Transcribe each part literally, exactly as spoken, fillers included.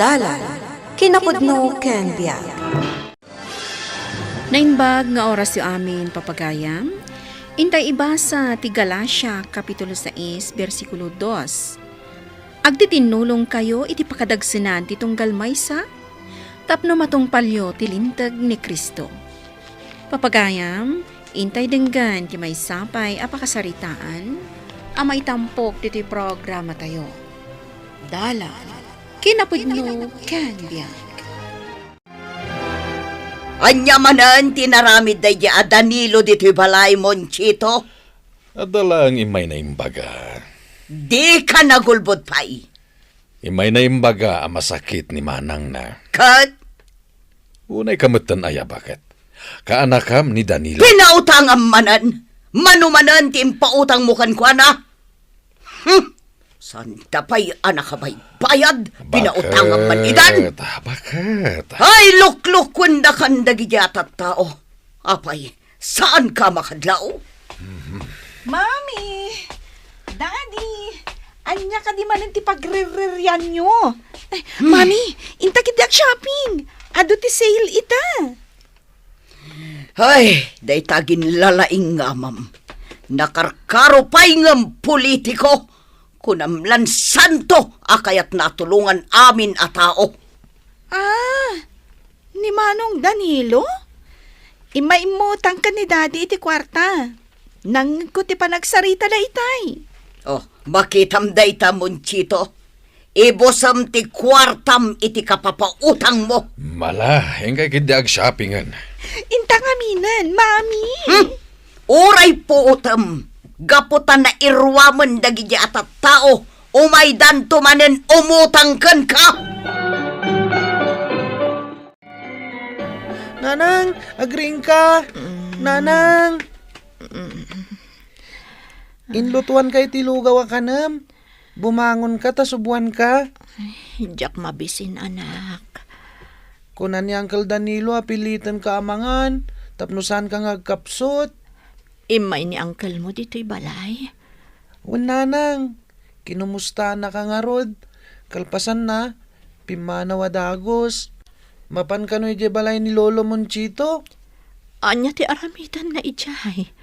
Dalan, kinapudno ken biag. Naimbag nga orasyo amin, papagayam. Intay ibasa ti Galacia, Kapitulo sais, bersikulo dos. Agtitinnulongkayo iti pakadagsenan ti tunggal maysa, tapno matungpalyo ti linteg ni Cristo. Papagayam, intay denggen ti maysa pay a pakasaritaan a maitampok ditoy programatayo. Dalan, kinapudno ken biag. Ania manen ti inaramid daydi a Danilo ditoy balay, Monchito? Adda laeng immay naimbaga. Dika nagulbod pay. Immay naimbaga a masakit ni manangna. Ket? Unay ka metten aya baket. Kaanakam ni Danilo. Pinautangam manen. Mano manen ti impautangmo kenkuana? Hmm. Santa pay a nakabaybayad, pinautangam man idan. Baket? Baket? Ay, luklukuendakan dagiti a tattao. Apay, saanka makadlaw? Mami! Daddy! Ania kadi manen ti pagriririanyo? Ay, Mami, inta ketdi ag-shopping. Adu ti sale ita. Ay, dayta aginlalaing nga amam. Nakarkaro pay ngem politiko. Kunam lan santo a kayatna a tulongan amin a tao. Ah, ni Manong Danilo? Immay immutang ken ni Daddy iti kuarta. Nangngegko ti panagsarita daytay. Oh, makitam dayta, Monchito. Ibusem ti kuartam iti kapapautangmo. Mala, inkay ketdi ag-shoppingen. Inta ngaminen, Mami. Hmm? Uray puotem, gapu ta nairuamen dagiti a tattao, umaydanto manen umutang kenka. Nanang, agriingka. Mm. Nanang. Mm. Inlutoanka iti lugaw a kanem. Bumangonka ta subuanka. Ay, diak mabisin, anak. Kuna ni Uncle Danilo a pilitenka a mangan tapno saanka nga agkapsut. Immay ni uncle mo ditoy balay? Wen, nanang. Kinumustaanaka ngarud. Kalpasanna, pimmanaw a dagus. Mapan kano idiay balay ni Lolo Monchito? Ania ti aramidenna idiay?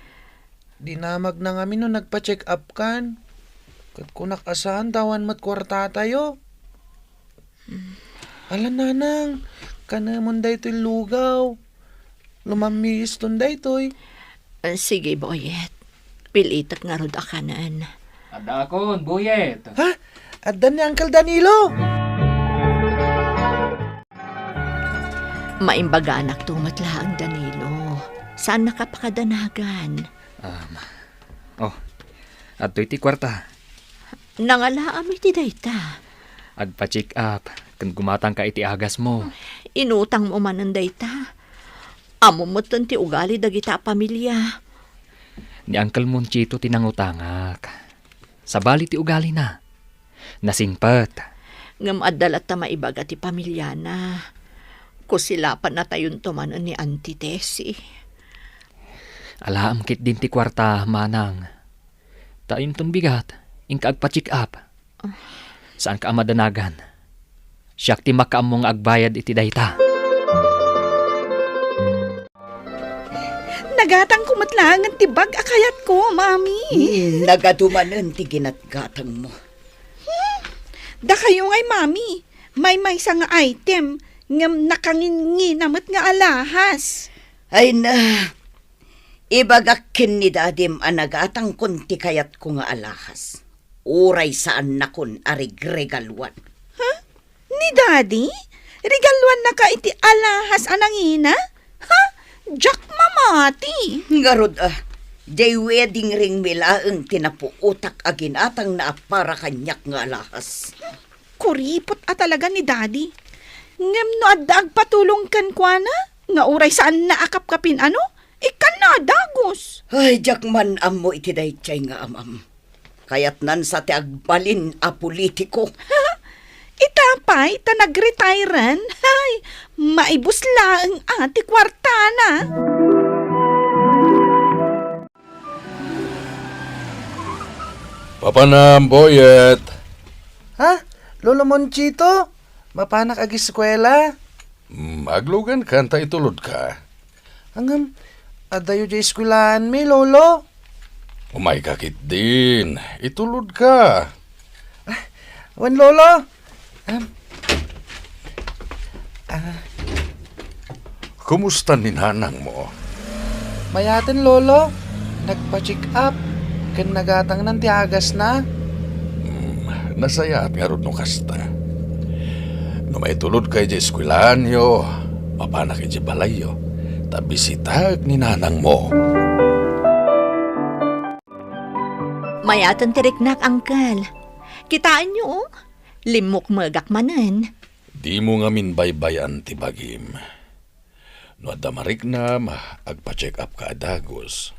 Dinamagna ngamin no nagpa-check-up kan. Ket kunak a saan ta awan met kuartatayo. Ala, nanang, kanemon daytoy lugaw. Lumammiiston daytoy. Ah, sige, Boyet. Pilitek ngarud a kanen. Addaakon, Boyet. Ha? Adda ni Uncle Danilo? Maimbaganak to met laeng, Danilo. Saannaka pakadanagan. Um, oh, adtoy ti kuarta. Nangalaam iti dayta. Agpa-check up, ken gumatangka iti agasmo. Inutangmo manen dayta. Ammom metten ti ugali dagita a pamilia. Ni Uncle Monchito ti nangutangak. Sabali ti ugalina. Nasingpet. Ngem adda latta maibaga ti pamiliana. Kusilapannatayonto manen ni Auntie Tessie. Alaem ketdin ti kuarta, manang. Ta inton bigat, inka agpa-check up. Saanka a madanagan. Siak ti makaammo nga agbayad iti dayta. Nagatangko met laengen ti bag a kayatko, Mami. Hmm, nagadu manen ti ginatgatangmo. Hmm, dakayo ngay, Mami. Maymaysa nga item, ngem nakanginngina met nga alahas. Ay na, ibagak ken ni Dadim a nagatangkon ti kayatko nga alahas. Uray saannakon a regregaluan. Ha? Ni Daddy? Regaluannaka iti alahas a nangina? Ha? Diak mamati. Ngarud, ah, diay wedding ring mi laeng ti napuotak a ginatangna a para kaniak nga alahas. Kuripot a talaga ni Daddy. Ngem no adda agpatulong kenkuana, nga uray saanna a kapkapin-ano, ikkanna a dagus. Ay, diak man ammo iti daydiay nga amam. Kayatnan sa ti agbalin a politiko. Ita pay ta nag-retiren, ay, maibus laeng a ti kuartana. Papanam, Boyet. Ha? Lolo Monchito? Mapanak agiskuela? Mm, aglugankan ta itulodka. Ngem, adayo diay eskuelaanmi, Lolo. Umayka ketdin. Itulodka. Ah, wen, Lolo. Am, ah, Kumusta ni nanangmo? Mayaten, Lolo. Nagpa-check up ken nagatangnan ti agasna. Hmm, nasayaat ngarud no kasta. No maitulodka idiay eskuelaanyo, mapanak idiay balayyo, ta bisitaek ni nanangmo. Mayaten ti riknak, Uncle. Kitaenyo, oh. Limmukmegak manen. Dimo ngamin baybay-an ti bagim. No adda mariknam, agpa-check up ka a dagus.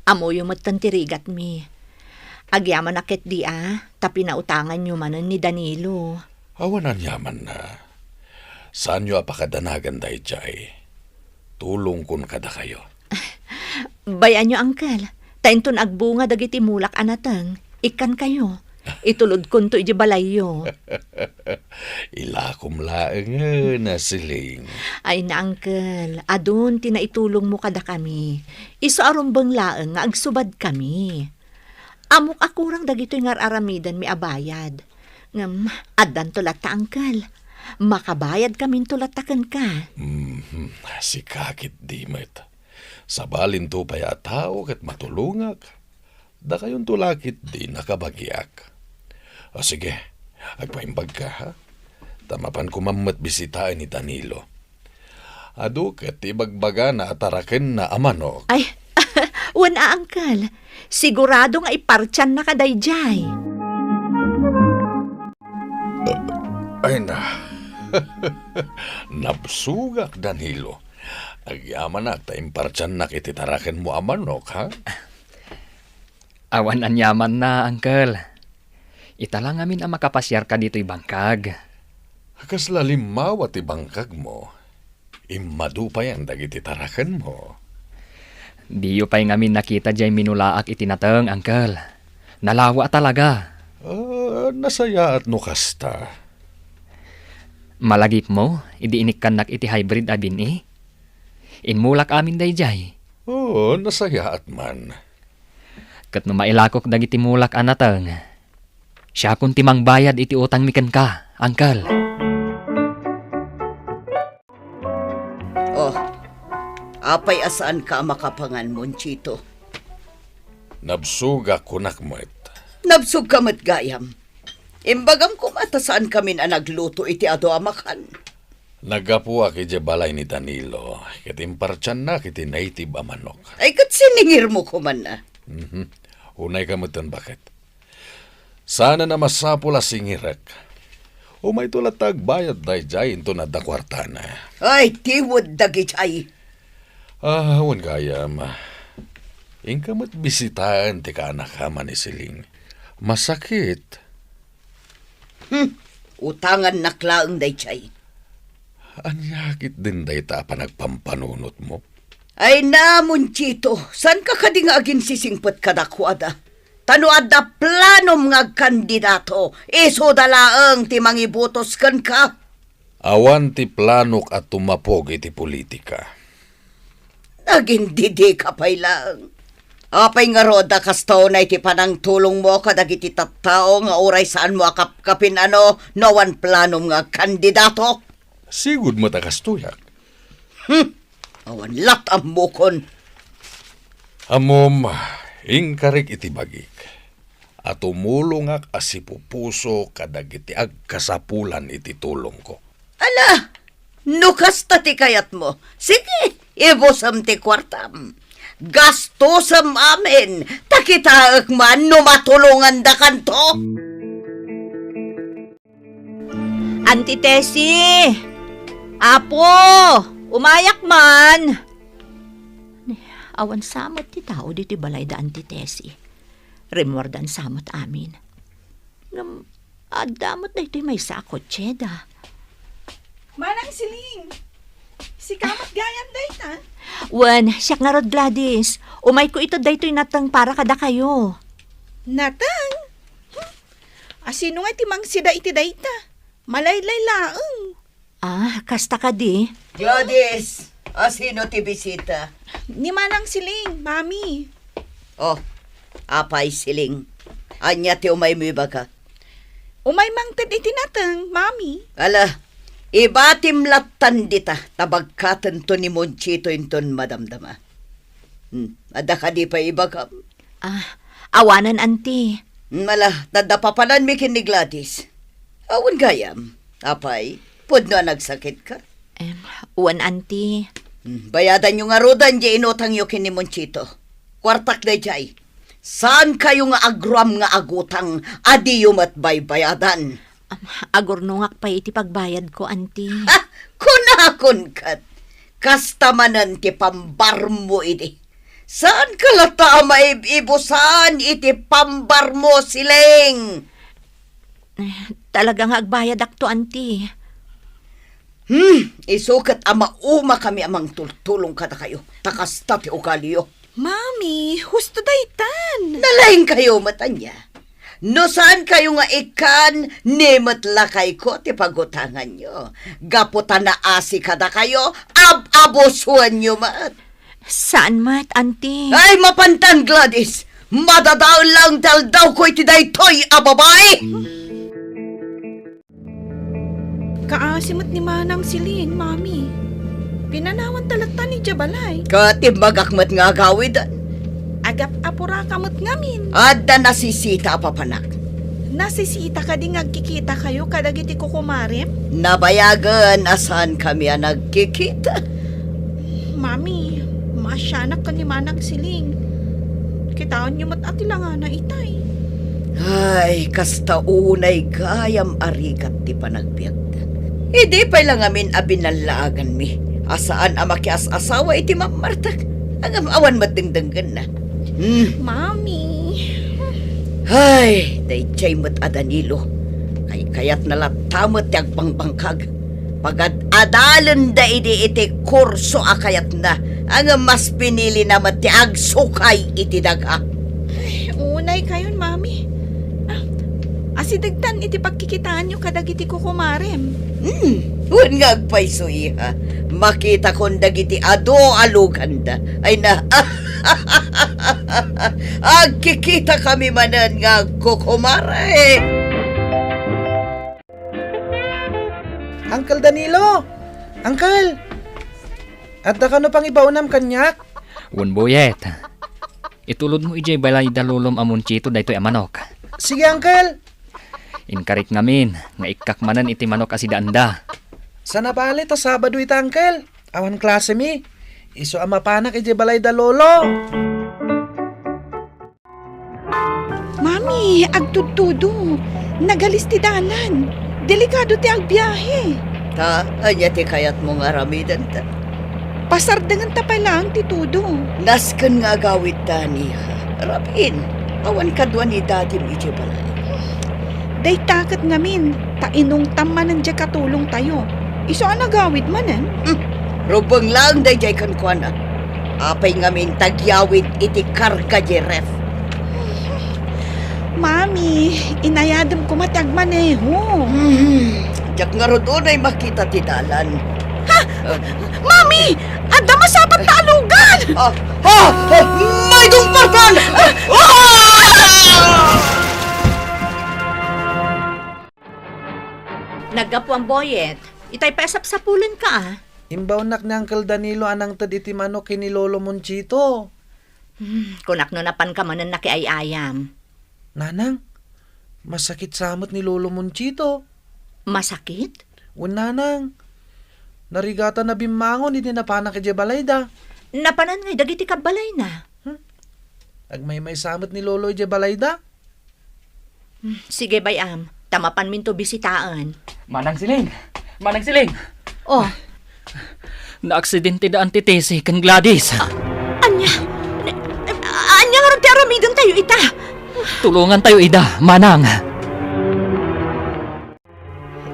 Ammoyo metten ti rigatmi. Agyamanak ketdi a, ta pinautanganyo manen ni Danilo. Awan aniamanna. Saanyo a pakadanagan daydiay. Tulongkon kadakayo. Bay-anyo, Uncle. Ta inton agbunga dagiti mulak a nateng, ikkankayo. Itulodkonto idiay balayyo. Ilakom laengen a siling. Ay na, Uncle, adun ti naitulongmo kadakami. Isu a rumbeng laeng nga agsubadkami. Ammok a kurang dagitoy nga ar-aramidenmi a bayad. Ngem, addanto latta, Uncle. Makabayadkaminto latta kenka. Mhm, sika ketdi met. Sabalinto pay a tao ket matulongak. Dakayonto la ketdi nakabagiak. O sige, agpaimbagka, ha? Ta mapan koma met bisitaen ni Danilo. Adu ket ti ibagbagana a tarakenna a manok. Ay, wen a, Uncle. Sigurado nga ipartiannaka daydiay. Ay na. Nabsogak, Danilo. Agyamanak ta impartiannak iti tarakenmo a manok, ha? Awan aniamanna, Uncle. Ita la ngamin a makapasiarka ditoy bangkag. Kasla limmawa ti bangkagmo. Immadu payen dagiti tarakenmo. Diyo pay ngamin nakita diay minulaak iti nateng, Uncle. Nalawa a talaga. Ah, nasayaat no kasta. Malagipmo idi inikkannak iti hybrid a bin-i? Inmulak amin daydiay. Oo, nasayaat man. Ket no mailakok dagiti mulak a nateng, siakon ti mangbayad iti utangmi kenka, Uncle. Oh, apay a saanka a makapangan, Monchito? Nabsogak, kunak met. Nabsogka met gayam. Imbagam koma ta saankamin a nagluto iti adu a makan. Naggapuak idiay balay ni Danilo, ket impartiannak iti native a manok. Ay, ket siningirmo koman a. Mhm. Unayka metten, baket. Saanen a masapul a singirek. Umayto latta agbayad daydiay inton adda kuartana. Ay, tiwed dagidiay. Ah, wen gayam. Inka met bisitaen ti kaanakam a ni Siling. Masakit. Hmm, utangannak laeng daydiay. Ania ketdin dayta a panagpampanunotmo? Ay na, Monchito, saanka kadi nga aginsisingpet kadakuada? Ta no adda planom nga agkandidato, isuda laeng ti mangibotos kenka. Awan ti planok a tumapog iti politika. Nagindidika pay laeng. Apay ngarud a kasta unay ti panangtulongmo kadagiti tattao nga uray saanmo a kapkapin-ano no awan planom nga agkandidato? Sigud met a kastoyak. Hmm. Awan lat-ammokon. Ammom, inkarik iti bagik a tumulongak a sipupuso kadagiti agkasapulan iti tulongko. Ala, no kasta ti kayatmo, sige, ibusem ti kuartam. Gastosem amin, ta kitaek man no matulongandakanto. Auntie Tessie! Apo! Umayak man! Awan sa met ti tao ditoy balay da Auntie Tessie. Rimmuardan sa met amin. Ngem, adda met daytoy maysa a kotseda. Manang Siling! Sika met gayam dayta? Wen, siak ngarud, Gladys. Umayko ited daytoy nateng para kadakayo. Nateng? Hmm. A sino nga ti mangsida iti dayta? Malaylay laeng. Ah, kasta kadi? Gladys, asino ti bisita? Ni Manang Siling, Mami. Oh, apay, Siling? Ania ti umaymo ibaga? Umay mangted iti nateng, Mami. Ala, ibatim lattan dita, ta bagkatento ni Monchito inton madamdama. Hmm, adda kadi pay ibagam? Ah, awanan, Auntie. Hmm, ala, ta adda papananmi ken ni Gladys. Awan gayam. Apay, pudno a nagsakitka? Em, wen, Auntie. Hmm, bayadanyo ngaruden diay inutangyo ken ni Monchito. Kuartak daydiay. Saankayo nga agruam nga agutang a diyo met baybayadan. Am, agurnongak pay iti pagbayadko, Auntie. Ha! Kunakon ket, kasta manen ti pambarmo idi. Saanka latta a maib-ibusan iti pambarmo, Siling? Eh, talaga nga agbayadakto, Auntie. Hmm, isu ket a maumakami a mangtultulong kadakayo, ta kasta ti ugaliyo. Mami, husto daytan. Nalaingkayo met ania? No saankayo nga ikkan, ni met lakayko ti pagutanganyo. Gapu ta naasi kadakayo, ab-abusuanyo met. Saan met, Auntie? Ay, mapantan, Gladys! Madadael laeng ti aldawko iti daytoy a babai! Kaasi met ni Manang Siling, Mami. Pinanawanta latta idiay balay. Ket imbagak met nga agawiden. Agap-apuraka met ngamin. Adda nasisita a papanak. Nasisita kadi nga agkikitakayo kadagiti kukumarem? Nabayagen a saankami a nagkikita. Mami, maasianak ken ni Manang Siling. Kitaenyo met a ti langana itay. Ay, kasta unay gayam a rigat ti panagbiagda. Idi pay la ngamin a binallaaganmi a saan a makias-asawa iti mammartek, ngem awan met dengdenggenna. Hmm. Mami. Ay, daydiay met a Danilo. Kaykayatna latta met ti agbangbangkag. Pagad-adalenda idi iti kurso a kayatna, ngem mas pinilina met ti agsukay iti daga. Ay, unaykayon, Mami. Ah, asidegtan iti pagkikitaanyo kadagiti kukumarem. Hmm, wen nga agpayso, iha. Makitakon dagiti adu a luganda. Ay na, agkikitakami manen nga agkukumare. Uncle Danilo! Uncle! Adda kano pangibaonam kaniak? Wen, Boyet. Itulodmo idiay balay da lolom a Monchito daytoy a manok. Sige, Uncle! Inkarik ngamin nga ikkak manen iti manok a sidaanda. Saan a bale ta Sabado ita, Uncle. Awan klasemi. Isu a mapanak idiay balay da Lolo. Mami, agtudtudo. Nagalis ti dalan. Delikado ti agbiahe. Ta, ania ti kayatmo nga aramidenta? Pasardengenta pay laeng ti tudo. Nasken nga agawidta, iha. Rabin, awan kadua ni dadim idiay balay. Dayta ket ngamin, ta inungtam manen diay katulongtayo. Isu a nagawid manen. Hmm. Rubbeng laeng daydiay kenkuana. Apay ngamin ti agyawid iti karga diay ref? Mami, inayadem koma ti agmaneho. Hmm, diak ngarud unay makita ti dalan. Ha? Ah. Mami, adda masapat ta alugan! Ah, ah, ah, maidungpartan! Ah! Naggapuam, Boyet. Itay pay a sapsapulenka, a. Imbaonnak ni Uncle Danilo a nangted iti manok ken ni Lolo Monchito. Hmm, kunak no napanka manen nakiay-ayam. Nanang, masakit sa met ni Lolo Monchito. Masakit? Wen, Nanang. Narigatana bimmangon idi napanak idiay balayda. Napanan ngay dagiti kabbalayna? Hmm? Agmaymaysa met ni Lolo idiay balayda? Hmm, sige, bay-am. Ta mapanminto bisitaen. Manang Siling! Manang Siling! Oh. Naaksidente da Auntie Tessie ken Gladys. Ah, ania? Ania ngarud ti aramidentayo ita? Tulongantayo ida, Manang.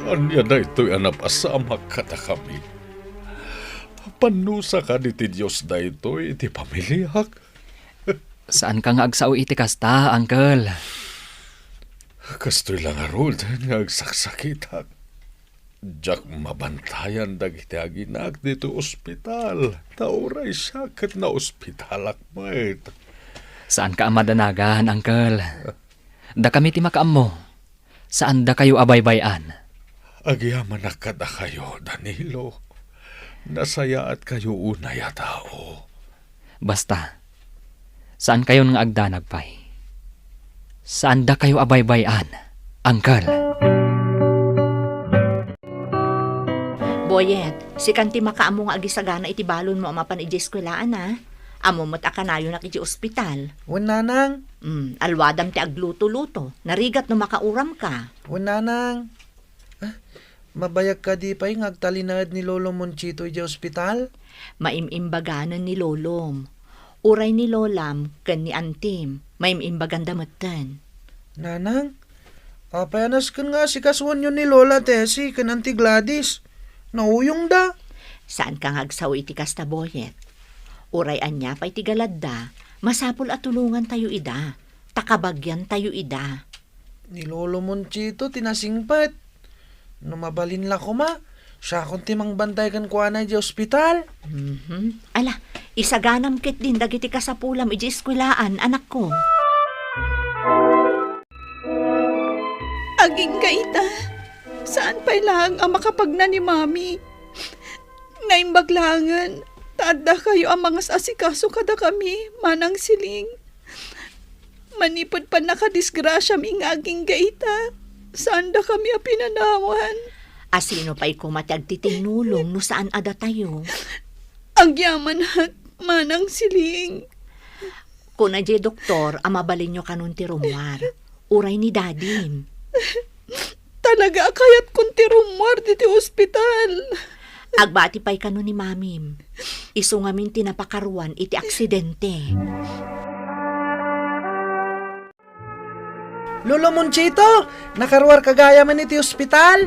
Ania daytoy a napasamak kadakami? Pannusa kadi ti Dios daytoy iti pamiliak? Saanka nga agsao iti kasta, Uncle. Kastoy la ngarud nga agsaksakitak. Diak mabantayan dagiti aginak ditoy ospital, ta uray siak ket naospitalak met. Saanka a madanagan, Uncle. Dakami ti makaammo. Saandakayo a baybay-an. Agyamanak kadakayo, Danilo. Nasayaatkayo unay a tao. Basta, saankayon nga agdanag pay. Saandakayo a baybay-an, Uncle. Boyet, sikan ti makaammo nga agisagana iti balonmo a mapan idiay eskuelaan, a? Ammo met a kanayonak iti ospital. Wen, nanang. Mm, alwadam ti agluto-luto. Narigat no makauramka. Wen, nanang. Ah, mabayag kadi pay nga agtalinaed ni Lolo Monchito idiay ospital? Maim-imbaganen ni Lolom. Uray ni Lolam ken ni Antim, maim-imbaganda metten. Nanang, apay a nasken nga asikasuenyo ni Lola Tessie ken Auntie Gladys? Nauyongda. Saanka nga agsao iti kasta, Boyet. Uray ania pay ti galadda, masapul a tulongantayo ida, ta kabagiantayo ida. Ni Lolo Monchito ti nasingpet. No mabalin la koma, siakon ti mangbantay kenkuana idiay ospital. Mhm. Ala, isaganam ketdin dagiti kasapulam idiay eskuelaan, anakko. Agingga ita, saan pay laeng a makapagna ni Mami. Naimbag laengen, ta addakayo a mangas-asikaso kadakami, Manang Siling. Manipud pannakadisgrasiami nga agingga ita, saandakami a pinanawan. A sino pay koma ti agtitinnulong no saan a datayo? Agyamanak, Manang Siling. Kuna diay doktor a mabalinyo kanon ti rummuar, uray ni Dadim. Talaga a kayatkon ti rummuar ditoy ospital. Agbati pay kano ni Mamim. Isu ngamin ti napakaruan iti aksidente. Lolo Monchito, nakaruarka gayamen iti ospital?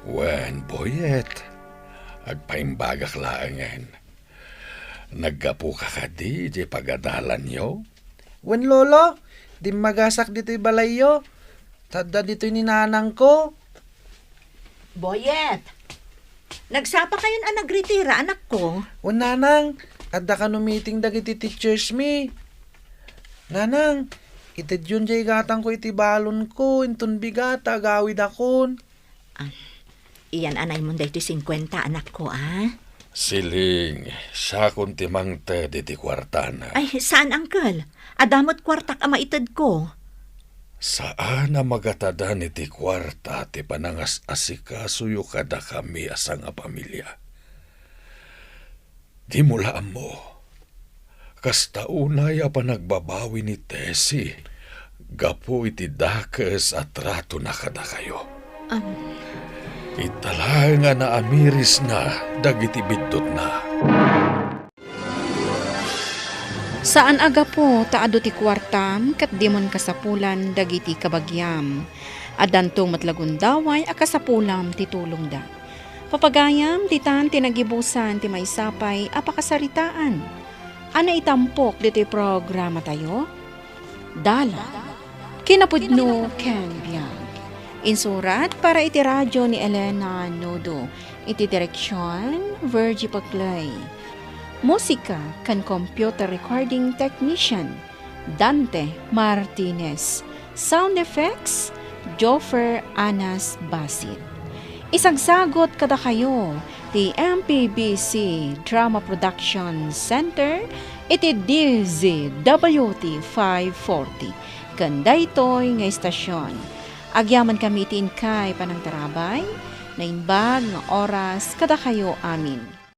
Wen, Boyet. Agpaimbagak laengen. Naggapuka kadi idiay pagadalanyo? Wen, Lolo, dimmagasak ditoy balayyo. Ta adda ditoy ni nanangko. Boyet, nagsapakayon a nagritira, anakko? Wen, nanang, adda kano meeting dagiti teachers mi. Nanang, itedyon diay gatangko iti balonko, inton bigat ta agawidakon. Ah, iyan-anaymon daytoy singkuenta, anakko, a? Siling, siakon ti mangted iti kuartana. Ay, saan, uncle. Adda met kuartak a maitedko. Saan a magatadan iti kuarta ti panangas-asikasoyo kadakami a sangapamilia. Dimo la ammo. Kasta unay a panagbabawi ni Tessie gapu iti dakes a tratona kadakayo. Am. Ita laeng a naamirisna dagiti biddutna. Saan a gapu ta adu ti kuartam ket dimon kasapulan dagiti kabagiam. Addanto met la gundaway a kasapulam ti tulongda. Papagayam, ditan ti nagibusan ti maysa pay a pakasaritaan a naitampok ditoy programatayo. Dalan, kinapudno ken biag. Insurat para iti radio ni Elena Nodo. Iti direksion, Virgie Paclay. Musika ken computer recording technician, Dante Martinez. Sound effects, Joffer Anas Basit. Isagsagot kadakayo ti M P B C Drama Production Center iti D Z W T five forty ken daytoy nga istasyon. Agyamankami iti inkay panangtarabay, naimbag nga oras kadakayo amin.